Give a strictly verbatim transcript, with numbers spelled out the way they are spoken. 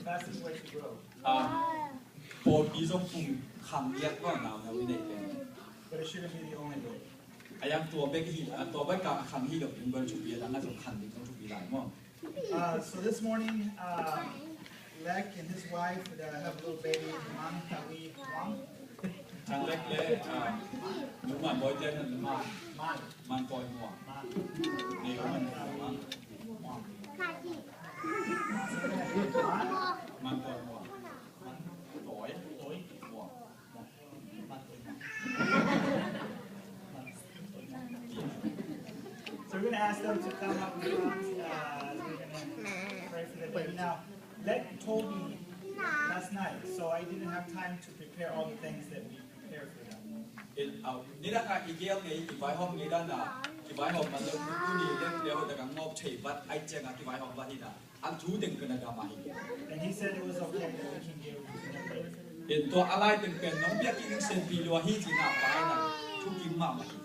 Fasting way to grow. Ah, pawlpi zong kum khang giat ko nau nau i nei pen. But it shouldn't be the only way. A yang tua bek hi, ah, tua bek ka khang hi lo, yung bel thupi, a dang a zong khang ding zong thupi lai maw. Uh, so this morning, uh, Lek and his wife, uh, have a little baby, Mang Tawi Wang. Thang Lek le, ah, nu Man Bawi te na Man. Man. Man Tawi Muang. Man. Nei Man Muang. Muang. Man Tawi Muang. Man Tawi. Tawi Muang. Man Tawi Muang. So we're gonna ask them to come up front. Uh, we're gonna pray for the baby now. Lek told me last night, so I didn't have time to prepare all the things that we prepared for them. In, uh, nidang a i gel ngei, i vaihawm ngei dan a, i vaihawm man lo, tuni lek leh hoih tak a ngawp thei vat, ai ciang a i vaihawm vat hi na, a thu teng pen a gam a hi. And he said it was okay that we can give to them later. In tua a lai teng pen nong biak kik ding senpi lua hi ci na, pai na, thukim mahmah hi.